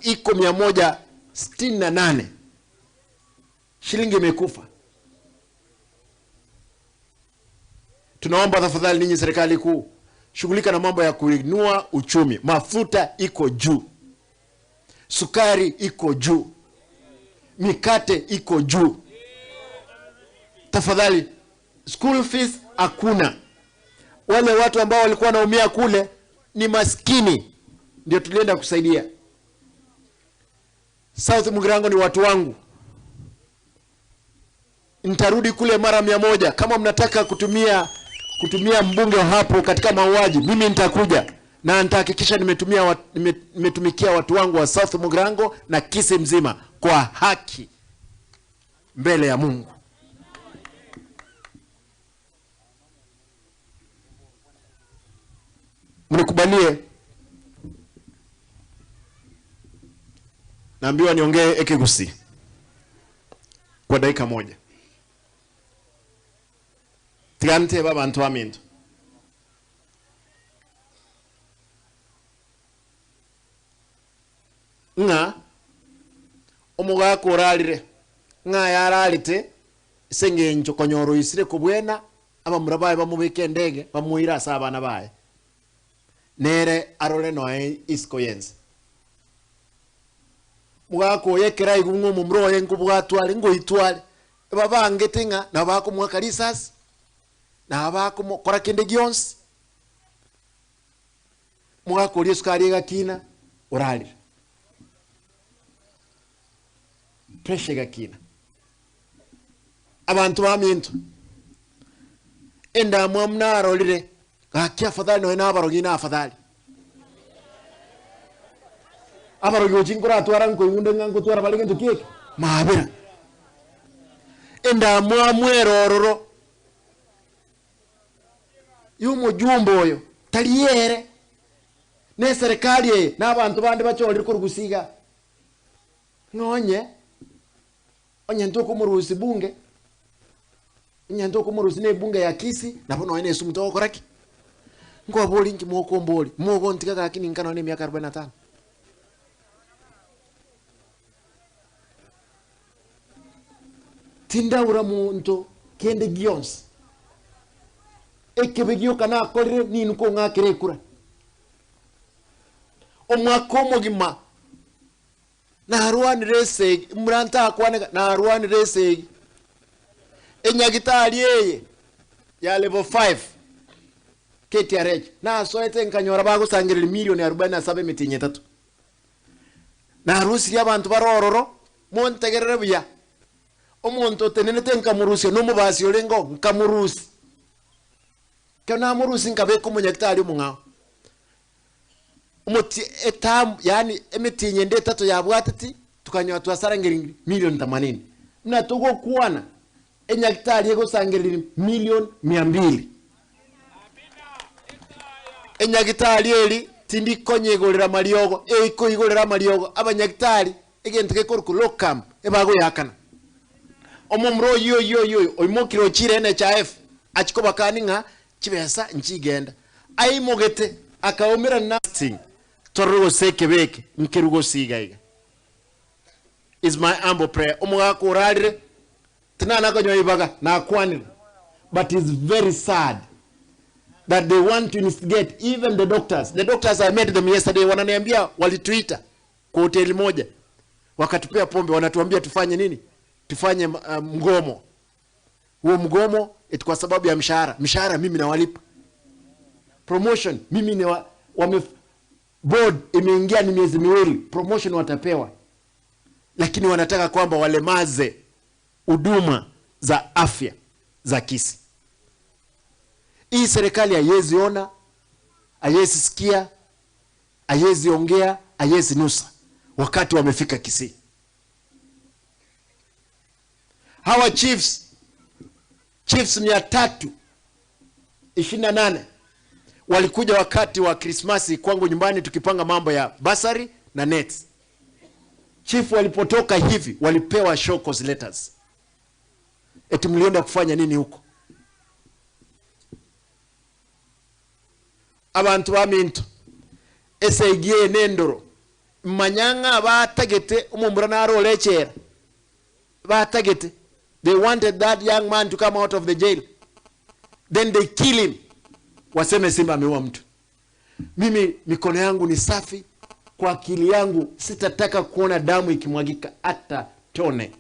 iko 168, shilingi imekufa. Tunaomba tafadhali, ninyi serikali kuu, shughulika na mambo ya kuinua uchumi. Mafuta iko juu, sukari iko juu, mikate iko juu. Tafadhali, school fees hakuna. Wale watu ambao walikuwa wanaumia kule ni maskini, ndio tulienda kusaidia. South Mugirango ni watu wangu, nitarudi kule mara 100. Kama mnataka kutumia mbunge hapo katika mauaji, mimi nitakuja na nitahakikisha nimetumikia watu wangu wa South Mugirango na Kisii mzima kwa haki mbele ya Mungu. Mnikubalie, naambiwa niongee Ekegusii kwa dakika moja. Tigante babantu baminto. Ng'a omogaka orarire, ng'a yararete ase eng'encho konyora oisire kobwena, abamura baye bamobeke endege bamoire ase abana baye. Nere arore noe isiko y'ense. Mogaka oyo ekero aigwe ng'a omomura oye nkobwatwa are, ngoitwa are, ebabangete ng'a nabo bakomoaka risasi, nabo bakomokora kende gionsi. Mogaka oria esukari egakina, orarire. Pressure egakina. Abanto baminto, endamwamu narorire, gaki afadhali nonya na abarogi na afadhali. Abarogi gochi nkoratwara nkoigunda ng'a nkotwara bare gento ki eke? Maabera. Endamwamu ere ororo y'omojumbe oyo tari ere, na eserekari eye na abanto bande bachorire korwa gusii igaa. Ng'a onye Onye ntokomorusia bunge, onye ntokomorusia na ebunge ya Kisii, nabo nonya na esumu togokora ki? Nkobaboria inki mokomboria? Mogontiga gaki ninka nonya na emiaka arobaini na tano. Tindaura monto kende gionsi, ekebe gioka nakorire ninwe kong'akera ekura. Omwaka omogima. Narwanire esegi, mbura ntakwane, narwanire esegi. Enyagitari eye ya level 5 KTRH nasoete nkanyora bagosangereria milioni arubaini na saba emetienyi etato. Narusirie abanto bare ororo, montegerere buya, omonto otenenete nkamorusia na omobasi orenge oo nkamorusia. Ekero namorusia nkabeka omonyagitari omong'ao. Omotie etamu, yaani emetienyi ende etato yabwateti, tukanyora twasarangereiri milioni themanini. Buna togokwana, enyagitari egosangereria milioni mia mbili. Enyagitari eri tindi konyegorera amariogo, eikoigorera amariogo, abanyagitari egento gekorokwa locum ebagoyakana. Omomura oyio oyio oyio oyo oimokire ochire NHIF achia kobakani ng'a chibesa nchigenda. Aimogete akaumerana na Sting torore gose ekebe eke nkerwe gose iga iga. Is my humble prayer. Omogaka orarire tinana konyoa ibaga nakwanire but is very sad that they want to instigate even the doctors. The doctors I met them yesterday wananiambia walituita kwa hoteli moja wakatupea pombe wanatuambia tufanye nini? Tufanye mgomo. Huo mgomo eti kwa sababu ya mshahara. Mshahara mimi nawalipa. Promotion mimi ni wa, wame, board imeingia ni miezi miwili, promotion watapewa, lakini wanataka kwamba walemaze huduma za afya za Kisii. Hii serikali haiwezi ona, haiwezi sikia, haiwezi ongea, haiwezi nusa wakati wamefika Kisii. Hawa chiefs 328 walikuja wakati wa Krismasi kwangu nyumbani tukipanga mambo ya basari na nets. Chief walipotoka hivi walipewa show cause letters. Eti mlienda kufanya nini huko? Abantu ba minto esegi eye nendoro. Manya ng'a batagete omomura naro ore echela. Batagete, they wanted that young man to come out of the jail. Then they kill him. Waseme Simba ameua mtu. Mimi mikono yangu ni safi, kwa akili yangu sitataka kuona damu ikimwagika hata tone.